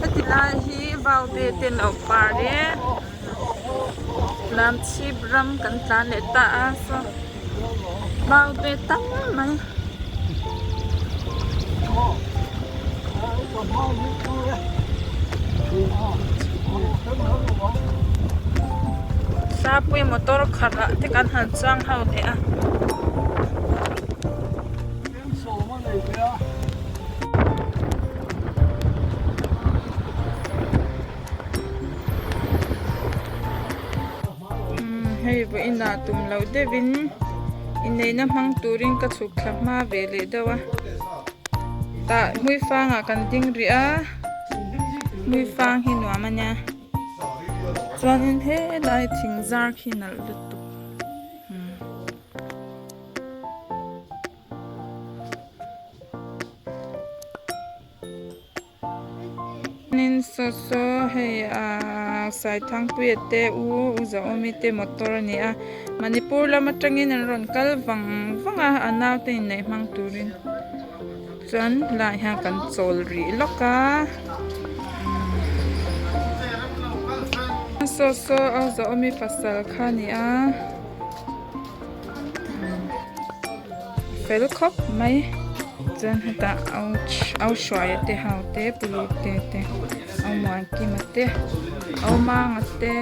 Heti lai hi vaute te an lo par e Lamchhip ram kan tlan leh ta a saw vaute tam mai. Sapui motor khat ah te kan han chuang ho leh a. Hei vawiinah tum loh deuhin inneihna hmang turin ka chhuk thla hma ve leh deuh a tah hmuifangah kan ding rih a hmuifang hi nuam a nia chuanin helai thing zar khi nalh lutuk. Nin saw saw hei ahh Saithangpuia te u u Zaawmi te motor a ni a Manipur lam atangin an rawn kal vang vang a a naute inneih hmang turin chuan helaiah hian kan chawl rih lawk a saw saw a Zaawmi pasal kha a ni a. Fel khawp mai chuan hetah au hruaia te ho te pulu te te au muankima te au manga te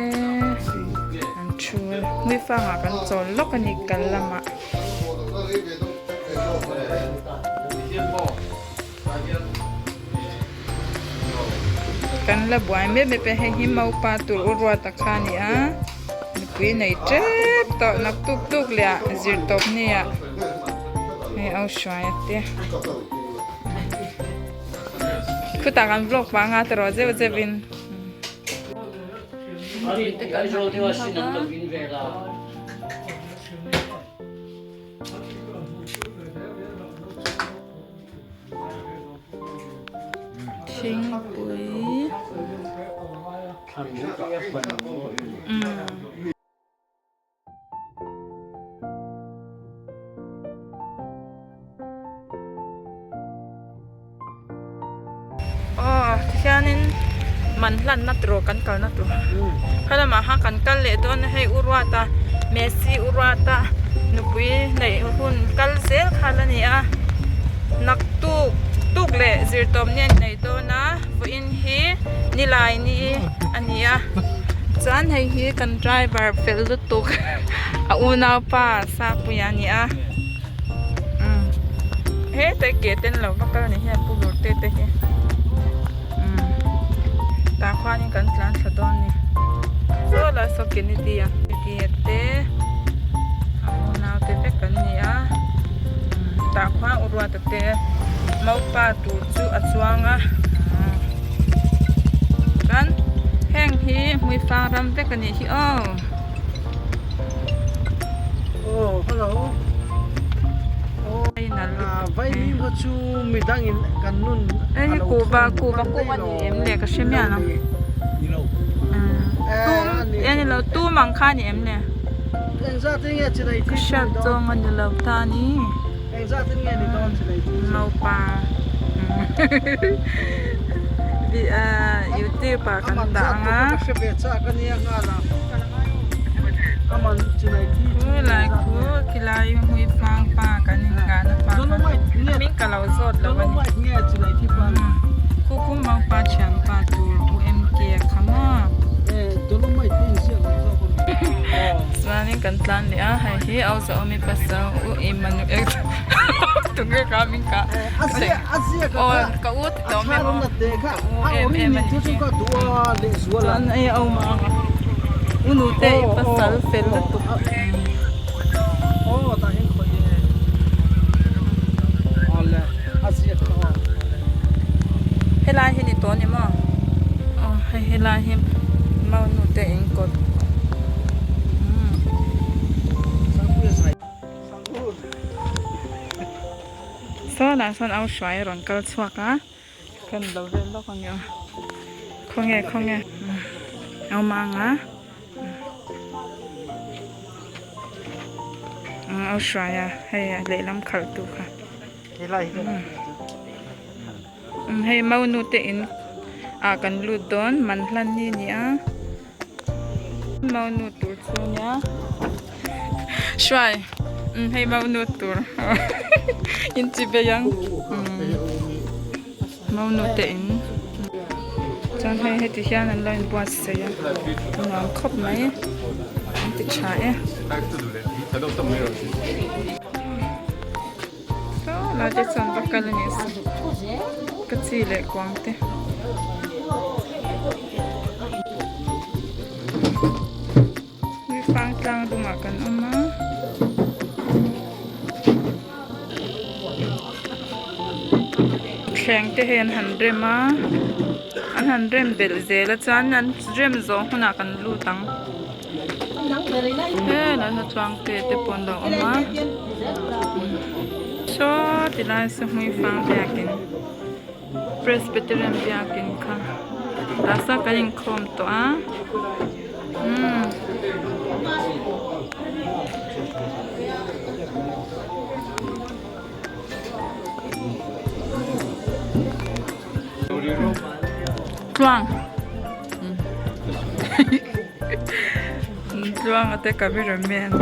an thu a hmuifangah kan chawl lawk a ni kal lamah. Kan la buai mek mek a hei hi maupa tur u ruata kha a ni a mipui nei tep tawh nak tuk tuk leh ah zir tawp ni ah hei au hruai a te khutah kan vlog pah anga tiraw zeuh zeuh in. Thingpui umm. Aw tihianin man hlanna tur kan kalna tur helamah khan kan kal leh dawn a hei u Ruata Messi u Ruata nupui neih hun kal zel kha la ni a naktuk tuk leh zirtawp ni a nei dawn a vawiin hi nilai ni a ni a chuan hei hi kan driver fel lutuk a unaupa Sapuia a ni a. Hetlai ke ten lo va kal ni hian pu lur te te hi tah khuanin kan tlan thla dawn a ni saw lai saw Kennedy a Kennedy a te a unau te vek an ni a tah khuan u Ruata te maupa tur chu a chuang a chuan heng hi hmuifang ram vek a nih hi aw. Aw hello Vaimim kha chu midangin kan nun a lo kuhva kuhva kung a ni em le ka hre miah lo tum e ni lo tum ang kha a ni em le ka hriat zawng a ni lo ta a ni naupa youtube ah kan dah ang a. Khulai khu khilai hmui fang pa kan in kah na pa kha hming ka lo zawt lo a ni khu khu maupa thian pa tur u MK a kha maw chuanin kan tlan leh a hei hi au zawhawmi pasal u Emmanuel tunge ka hming ka aw ka u ti tawh mai maw ka u em em a ni chuan hei a awm ang a u nute i pasal fel lutuk. Helai hi ni tawh a ni maw aw hei helai hi mau nute in kawt. Saw lah sawn au hruai a rawn kal chhuak a kan lo vel lawk ang nia khawnge khawnge a awm ang a au hruai a hei lehlam khalh tu kha. Hei maunu te in ah kan lut dawn man hlan ni a ni a maunu tur chu a nia hruai hei maunu tur in chi bei ang maunu te in chuan hei heti hian an lo inbuatsaih a nuam khawp mai an ti tha e. Saw lai te chuan va kal a ni a ka chi leh kuang te. Fang tlang dungah kan awm a. Thleng te hei an han rem a an han rem belh zel a chuan an rem zawh hunah kan lut ang. Helai ha chuang te te pawh an lo awm a saw ti lai saw hmui fang biakin Presbyterian biakin kha tah sawn kan inkhawm tawh a umm. Tluang Tluang ate cameraman.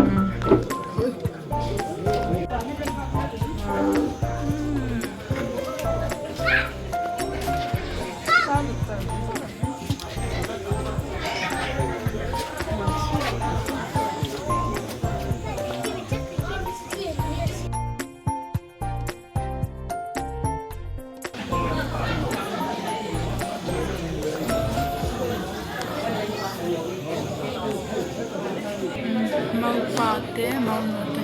Maupa te maunu te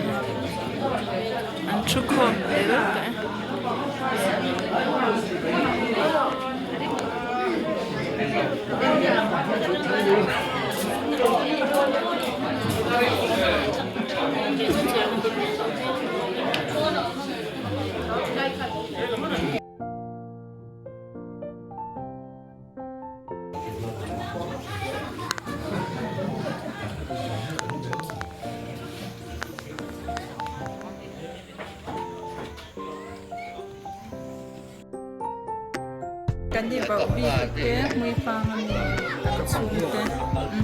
an thu khawm tel tawh e. Kan ni bauh bik te hmui fang a ni ka chhung te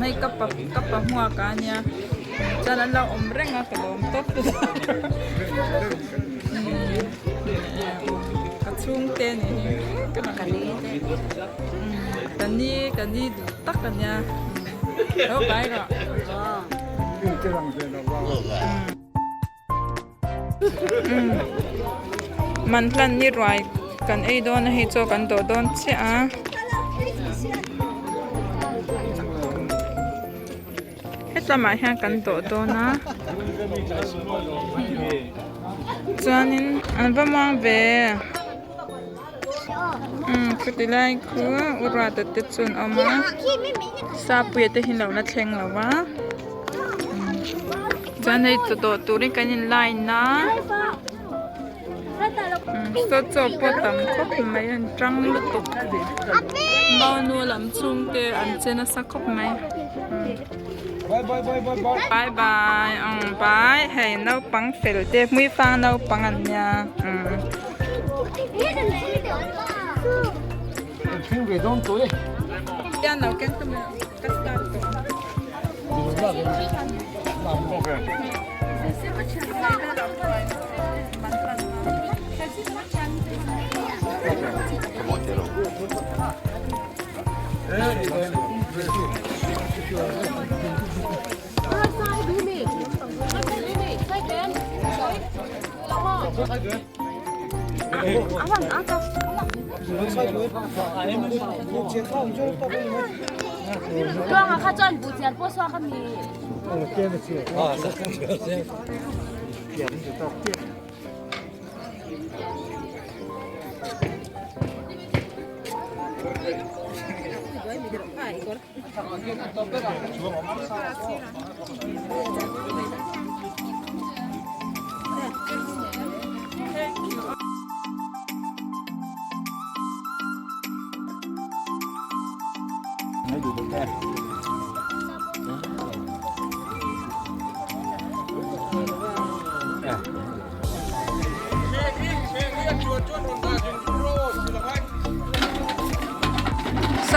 hei ka pa ka pa hmuak a nia chuan an lo awm reng a ka lawm tawp ka chhung te a nih hi ka ni ka ni duh tak a nia lo bai rawh. Man hlan ni ruai kan ei dawn a hei chaw kan dawh dawn chiah a hetlamah hian kan dawh dawn a chuanin an va muang ve chuti lai khu u Ruata te chu an awm a Sapuia te hi lo la thleng lo va chuan hei chaw dawh turin kan in line a saw chaw pawh tam khawp mai an tang lutuk maunu lam chhung te an che nasa khawp mai bye bye bye hei naupang fel te hmuifang naupang an nia.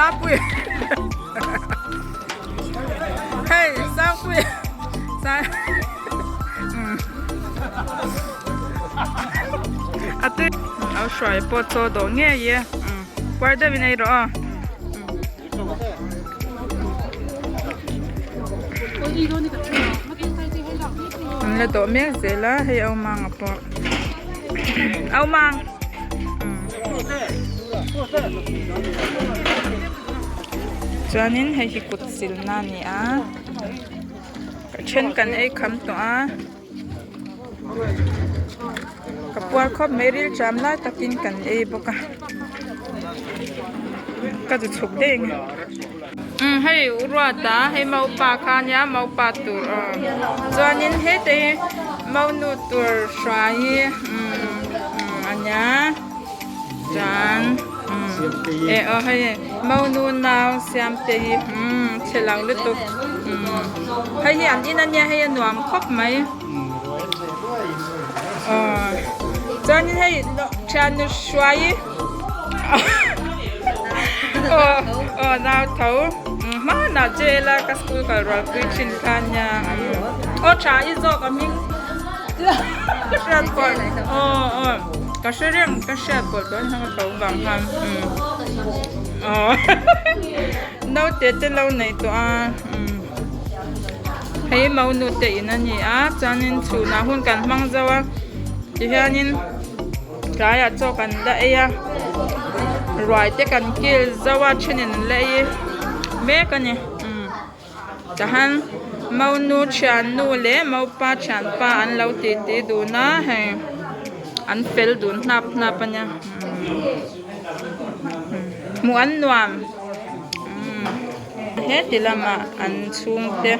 Sangpui Hei Sangpui Sang A tui Au hruai pawh chaw dawh ngei e Puar deuhin ei rawh aw. An la dawh mek zel a hei au mang a pawh au mang chuanin hei hi kut silna a ni a then kan ei kham tawh a ka puar khawp mai ril ṭam lai takin kan ei bawk a ka zu chhuk daih ang e umm hei u Ruata hei maupa kha ania maupa tur aw chuanin heta hi maunu tur hruai hi umm ania chuan umm eh aw hei maunu nau siamte hi umm chhe lo lutuk umm hei hi an in ania hei a nuam khawp mai aw chuanin hei thiannu hruai aw aw nau tho hmanah jail a ka school kal rual pui thin kha ania aw tha i zawk a hming ka hriat pawh aw aw ka hre reng ka hriat pawh dawn hian ka tho vang khan aw naute te lo nei tawh a hei monu te in a ni a chuanin chhunah hun kan hmang zo a tihianin tlaiah chaw kan la ei a ruai te kan kil zo a thenin an la ei mek a ni. Tahan monu thiannu leh mopa thianpa an lo titi dun a hei an fel dun hnap hnap a nia hmuh an nuam heti lamah an chhungte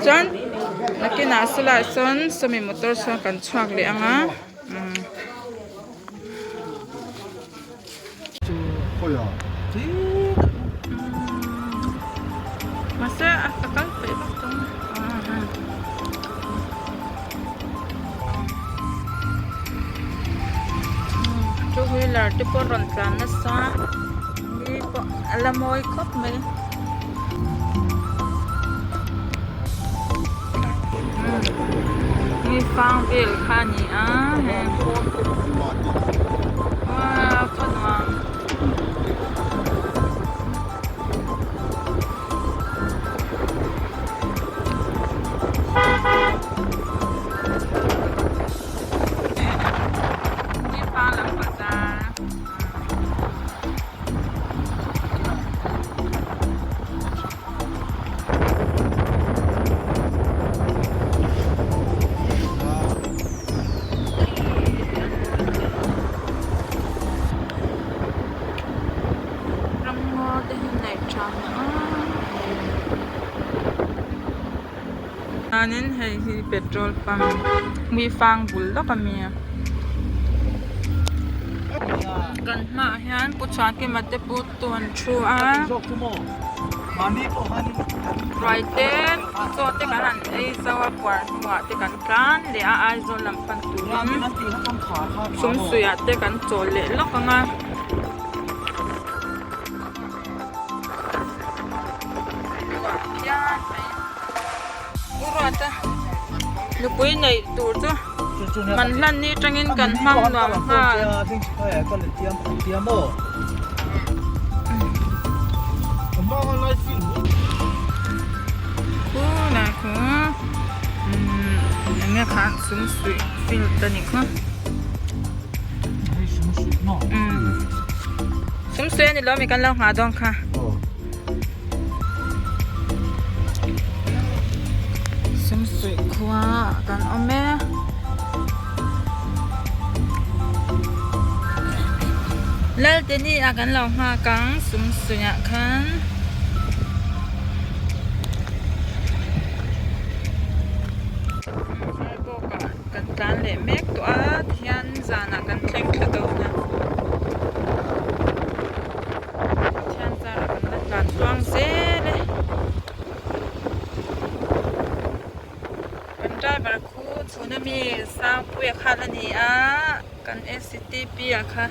chuan nakinah sawlaiah sawn sawmi motor sawn kan chhuak leh ang a. Mahse a ka kal peih vak tawh a Two wheeler te pawh rawn tlan nasa ni pawh a la mawi khawp mai. Hei fang vel kha a ni a hei uaa khaw nuam. Hei fang lam bazar. Ramngaw te hi neih tha a chuanin hei hi petrol pump hmuifang bul lawk a mi a kan hmaah hian pu Chhuankima te pu tun thu a ruai te chaw te kan han ei zo a puar hnuah te kan tlan leh a Aizawl lam pan turin sumsuihah te kan chawl leh lawk ang a. Nupui neih tur chu man hlan ni atangin kan hmang nuam nghal. Khulai khu enge kha sumsuih field a nih kha. Sumsuih a ni lo mi kan lo nghah dawn kha. Sumsuih khua ah kan awm e. Lalteni ah kan lo nghak ang sumsuih ah khan. Phaiphawk ah kan tlan leh mek tawh a tihian zanah kan thleng thla dawn a. Pathian zarah kan la tlan tluang zel e. Kan driver khu chhun ami Sangpuia khan a ni a, kan SCTP ah kha.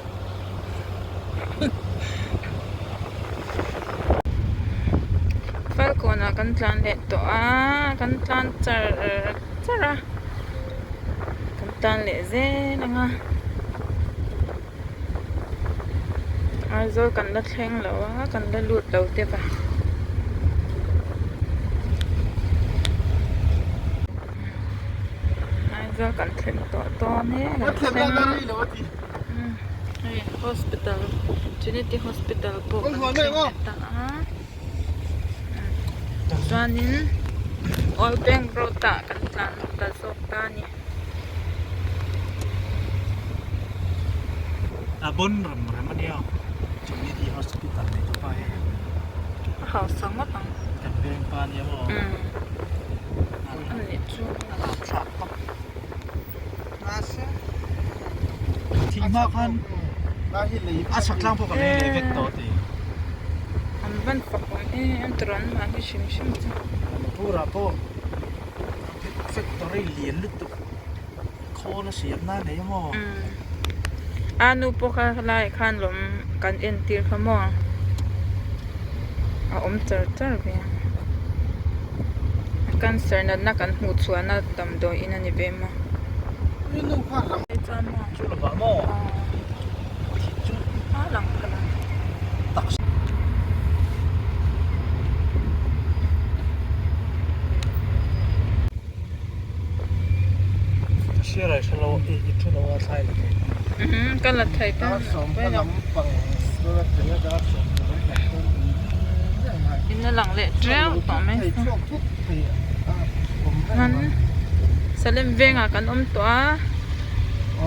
Falkawn ah kan tlan leh tawh a kan tlan char char a kan tlan leh zel ang a Aizawl kan la thleng lo a kan la lut lo tep a. Aizawl kan thleng tawh dawn e kan thleng hei hospital Trinity hospital pawh kan thleng leh ta a chuanin Old Bank road ah kan tlan ta zawk ta a ni. A bon rem rem a nia Trinity hospital nei tu pa hi. A hausa ngawt ang. Kan veng pa nia maw. A nih chu. A rapthlak tawp. Thih hma khan a chhak tlang pawh ka lei leh vek tawh ti. An van fak awm em em tur an mahni hrim hrim chu. Manipur ah pawh factory lian lutuk khawl a siam na nei a maw. A nu pawh kha helaiah khan lawm kan entir kha maw a awm char char ve a. Cancer natna kan hmuh chhuahna damdawi in a ni ve maw. Ka la thei ta in a lang leh teuh tawh mai chuan Salem vengah kan awm tawh a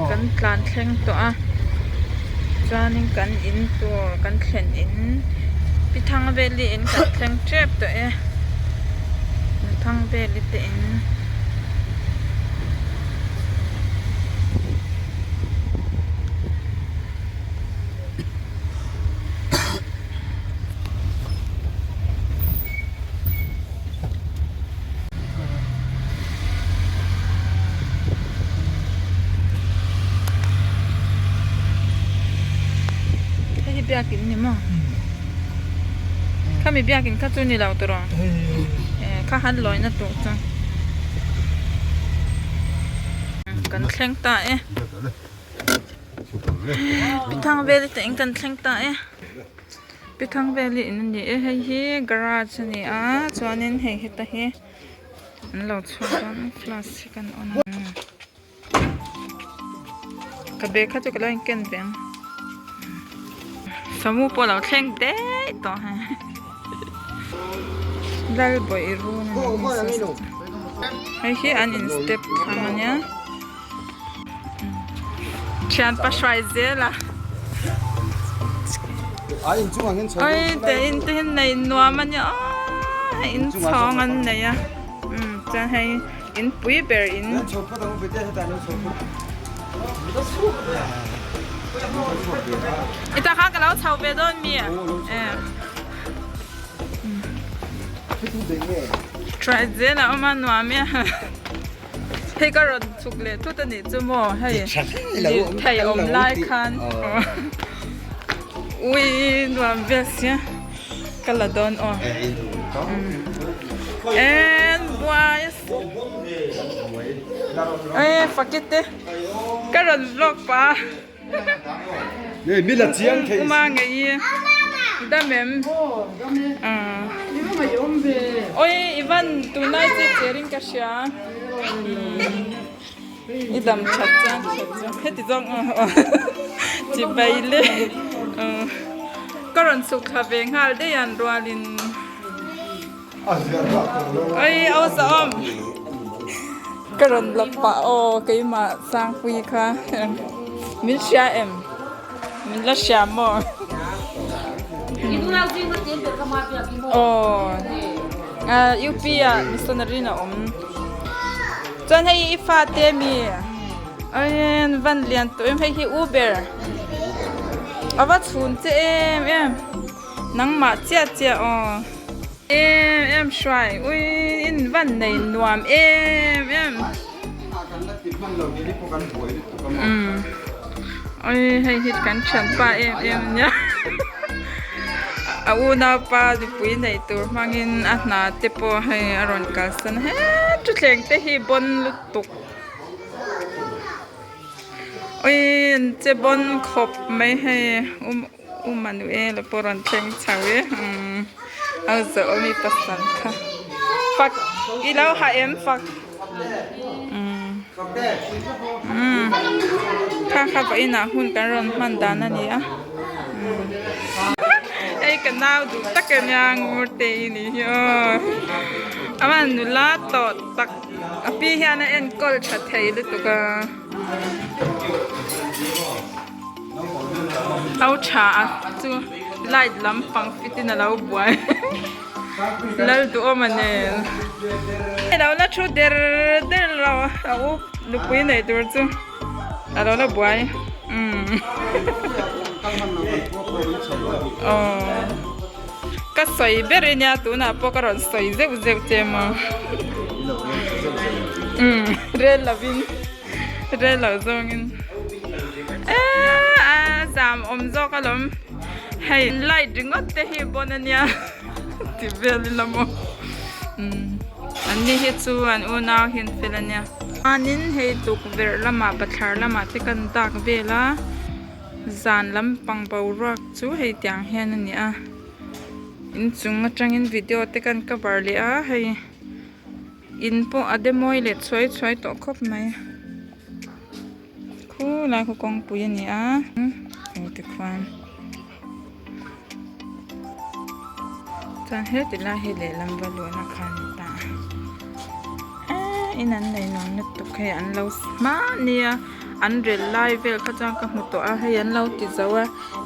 kan tlan thleng tawh a chuanin kan in tur kan thlen in pi Thangveli in kan thleng tep tawh e Thangveli te in. Hei hi biakin ni maw khami biakin kha chu ni lo tur aw kha han lawina tur chu kan thleng ta e. Pi Thangveli te in kan thleng ta e. Pi Thangveli in a ni e hei hi garage a ni a chuanin hei heta hi an lo chhuak dawn flash hi kan on a ka bag kha chu ka lo in ken ve ang samu pawh a lo thleng daih tawh hei Lalbawih run a ni hei hi an in step thlang a nia. Thianpa hruai zel a. Oi te in te hi nei nuam a nia aw hei in chhawng an nei a umm chuan hei in pui ber in. I ta kha ka lo chho ve dawn mi e. Hruai zel a awm a nuam e. Hei ka rawn chhuk leh thut a nih chu maw hei thei awm lai khan ui nuam vel sia ka la dawn aw en buai e fakete ka rawn vlog pa. Uma ngei dam em oi Ivan tunlai chu cherin ka hria i dam that chuan that chu heti zawng chibai le ka rawn chhuk thla ve nghal daih an rualin Oi aw sawm ka rawn la pah aw keimah Sangpui kha min hria em min la hria maw aw UP ah missionary in a awm chuan hei i fate mi oi van lian tawh em hei hi u ber a va chhun che em em. Nangmah chiah chiah aw. Em em hruai ui in van nei nuam em em. Umm Oi hei hi kan thianpa em em a nia a unaupa nupui neih tur hmangin a hna te pawh hei a rawn kalsan a he thuthleng te hi bawn lutuk oi an che bawn khawp mai hei u Manuela pawh rawn thleng chho e umm a zawh awm i pasal kha fak i lo ha em fak. Umm kha kha vawiinah hun kan rawn hman dan a ni a hei ka nau duh tak a nia ngur te i nih hi aw a van nula tawh tak a pi hian a enkawl tha thei lutuk a ho tha a chu light lampang fit in a lo buai. Lal duhawm a nen. Hei lo la thu der der lo a u nupui nei tur chu a lo la buai umm aw ka sawi ber i nia tunah pawh ka rawn sawi zeuh zeuh che maw umm rel lovin rel lo zawngin eee a zam awm zawk alawm hei light ringawt te hi bawn a nia. Ti vel ila maw umm an ni hi chu an unau hi an fel ania chuanin hei tukverh lamah bathlar lamah te kan dak vel a zan lampang boruak chu hei tiang hian a ni a inchung atangin video te kan cover leh a hei in pawh a de mawi leh chhuai chhuai tawh khawp mai khulai khu kawngpui a ni a heng te khuan. Chuan heti lai hi lehlam va luhna kha a ni ta a eee in an nei nuam lutuk hei an lo hmahni a an rel lai vel kha chuan ka hmu tawh a hei an lo ti zo a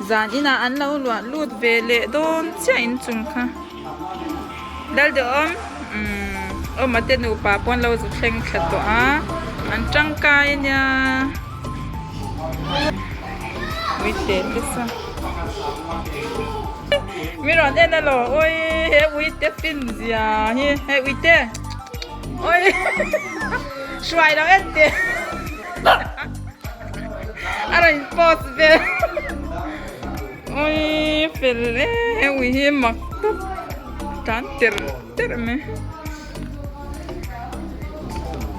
zan inah an lo luah lut ve leh dawn chiah inchung kha Lalduhawm umm awma te nupa pawh an lo zu thleng thla tawh a an tangkai a nia. Uite te saw mi rawn en alo oi he uite fin zia hi he uite oi hruai lo en teh a rawn in post vel oi fel e he ui hi mak tawp tan ter ter mai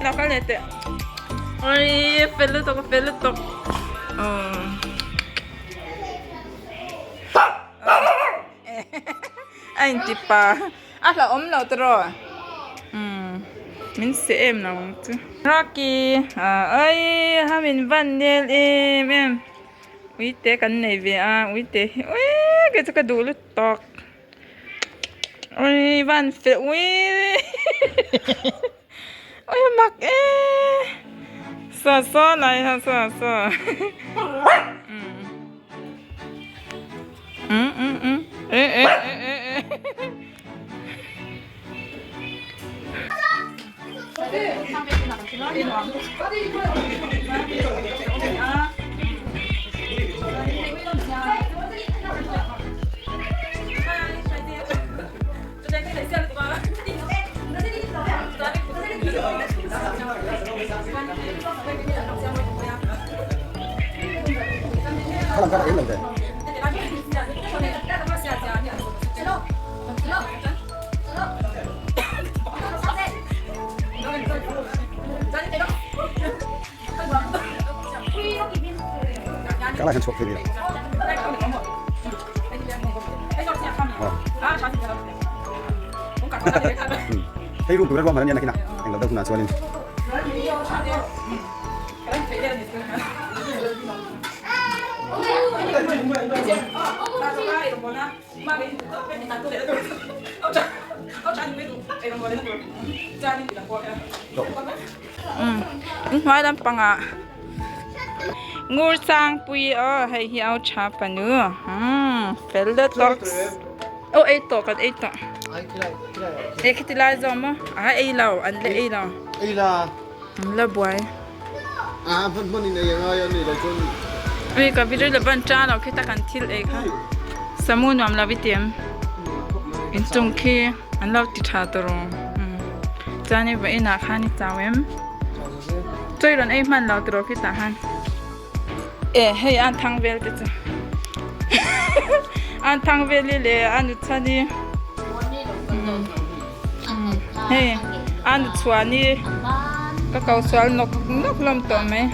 lo kal leh teh. Oi fel lutuk fel lutuk a inti pa a hlauhawm lo tiraw umm min seh em lo ang chu Rocky oi ha min van nel em em uite kan nei ve a uite hi ui kei chu ka duh lutuk ui van fel ui. Ôi mak e Sa sa này ha sa sa Ừ ừ ừ Ê ê ê ê ê Hei room tura ruahman a nia nakinah englo deuh hunah chuanin. In hnuai lampangah ngur sangpui aw hei hi au tha fanu umm fel deuh tawk aw ei tawh kan ei tawh e khiti lai zawng maw a ei lo an la ei lo an la buai ui ka video la ban tan lo khita kan thil ei kha samu nuam lo i ti em inchung khi an lo ti tha tawh rawh chuan i vawiin ah khan i chau em. Chawi rawn ei hman lo tiraw khitah khan. E hei an thang vel te chu an thang vel hi leh a nu chhan hi hei a nu chhuan hi ka ko sual nawk nawk hlawm tawh mai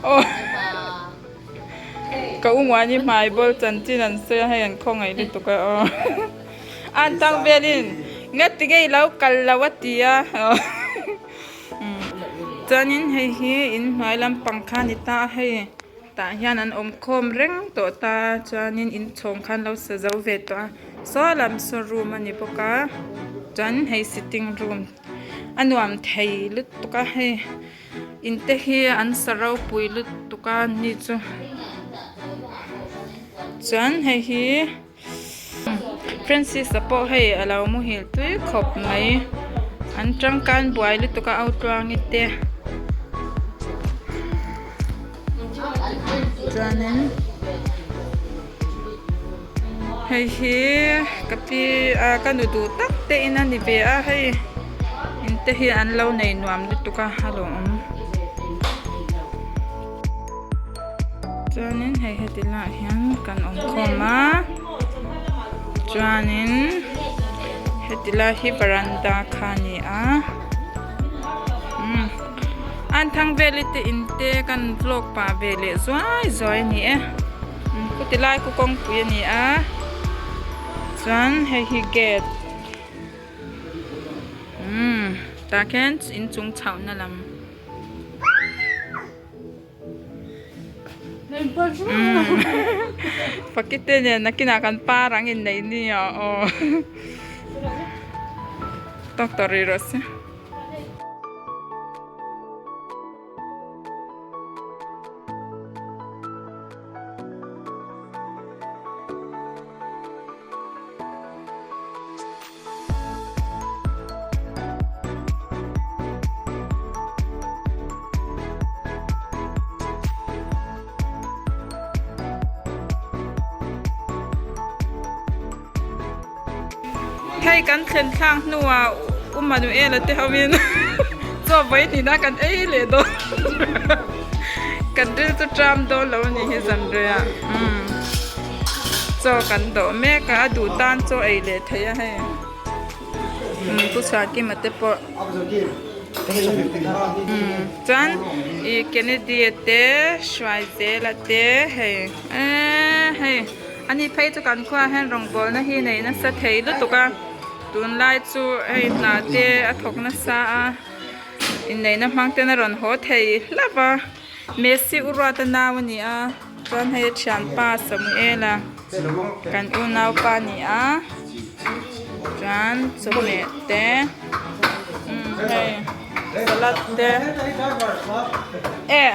aw ka u muani hmai bawl chanchin an sawi a hei an khawngaih lutuk a aw an thang velin ngati nge i lo kal lo a ti a. Chuanin hei hi inhnuai lampang kha a ni ta a hei tah hian an awm khawm reng tawh ta chuanin inchhawng kha an lo sa zo ve tawh a saw lam saw room a ni bawk a chuan hei sitting room a nuam thei lutuk a hei in te hi an sa ropui lutuk a ni chu chuan hei hi. Francis-a pawh hei a lo muhil tui khawp mai an tangkan buai lutuk a au tluangi te chuanin hei hi ka pi ah ka nu duh tak te in a ni ve a hei in te hi an lo nei nuam lutuk a a lawmawm. Chuanin hei heti lah hian kan awm khawm a chuanin heti lai hi varanda kha a ni a umm an thang vel hi te in te kan vlog pah ve leh zuai zuai a ni e chuti lai khu kawngpui a ni a chuan hei hi gate umm tah khian inchung chhohna lam. Pakite nen nakinah kan par ang inneih nia aw tawk tawh rih rawh se. Hei kan thlen thlak hnuah U Manuela te hoin chaw vawi hnihna kan ei leh dawn kan ril chu tram dawn lo a nih hi zanriah umm chaw kan dawh mek a a duh tan chaw ei leh theih a hei. Pu Chhuakima te pawh chuan ih Kennedy a te Hruaizela te hei eee hei ani phei chu kan khuaah hian rawngbawlna hi nei nasa thei lutuk a tunlai chu hei hna te a thawk nasa a inneihna hmang ten a rawn haw thei hlauh va Messi u Ruata nau a ni a chuan hei a thianpa Samuela. Kan unaupa a ni a chuan chawhmeh te umm hei salad te e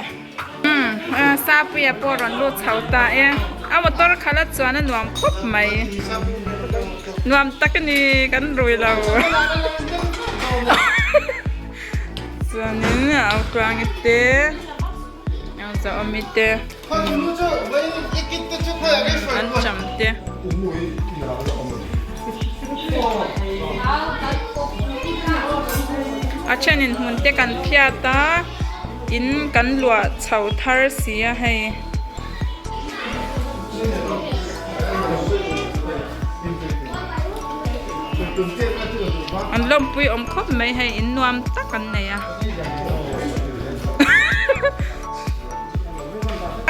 umm Sapuia pawh rawn lut chho ta e a motor khalh a chuan a nuam khawp mai nuam tak a ni kan rui lo chuanin a tluangi te. Zawmi te an cham te. A thenin hmun te kan phiat a in kan luah chho thar si a hei. An lawmpui awm khawp mai hei in nuam tak an nei a.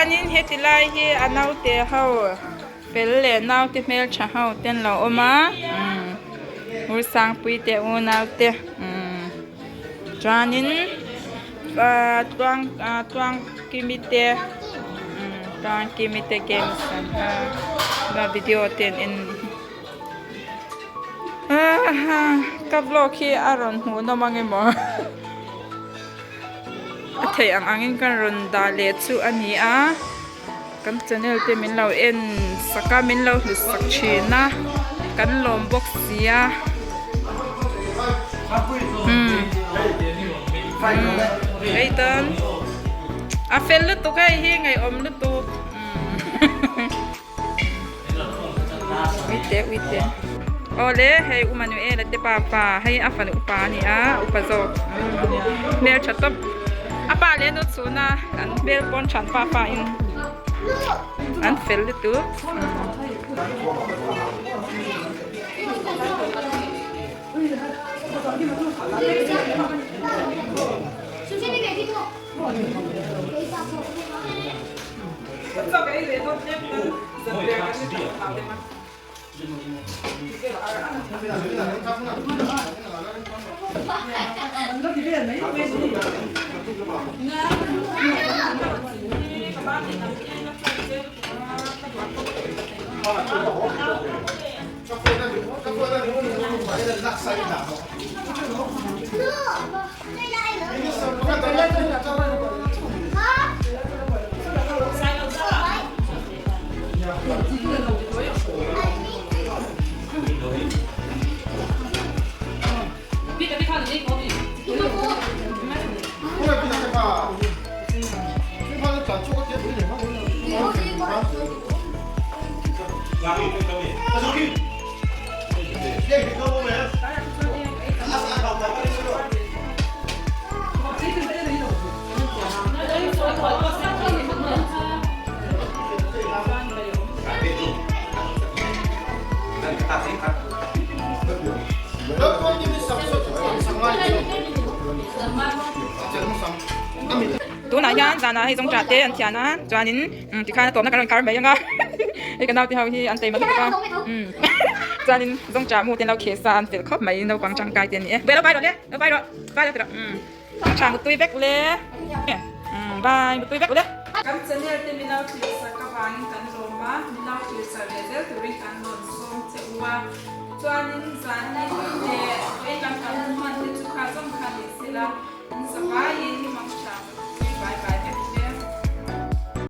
Chuanin heti lai hi a naute ho fel leh naute hmeltha ho te an lo awm a umm Sangpui te unaute umm chuanin ahh tluang ahh tluang kimi te umm tluang kimi te games an a video te an en Ka vlog hi a rawn hmuh nawm ang emaw a theih ang angin ka rawn dah leh chu a ni a kan channel te min lo en sak a min lo hlut sak thin a kan lawm bawk si a umm hei tan a fel lutuk hei hi ngaihawm lutuk umm. Uite uite awle hei u Manuela te papa hei a fanu upa a ni a upa zawk hmeltha tawp. A pa leh a nu chhuna an hmel pawn than pa pa in an fel lutuk. Tunah hian zanah hei zawng tah te an thian a chuanin tikhan a tawpna kan rawn kar mai ang a hei ka naute ho hi an taima lutuk a chuanin zawng tah mu te an lo kheh sa an fel khawp mai naupang tangkai te a ni e lo vai rawh le lo vai rawh vai rawh tha mutui vek ule bye mutui vek ule. Kan channel te min lo thlir sak avangin kan lawm a, min lo thlir sak leh zel turin kan rawn sawm che u a, chuanin zanin leh vawi kan kan hman te chu kha zawng kha ni sela, in zavaiin.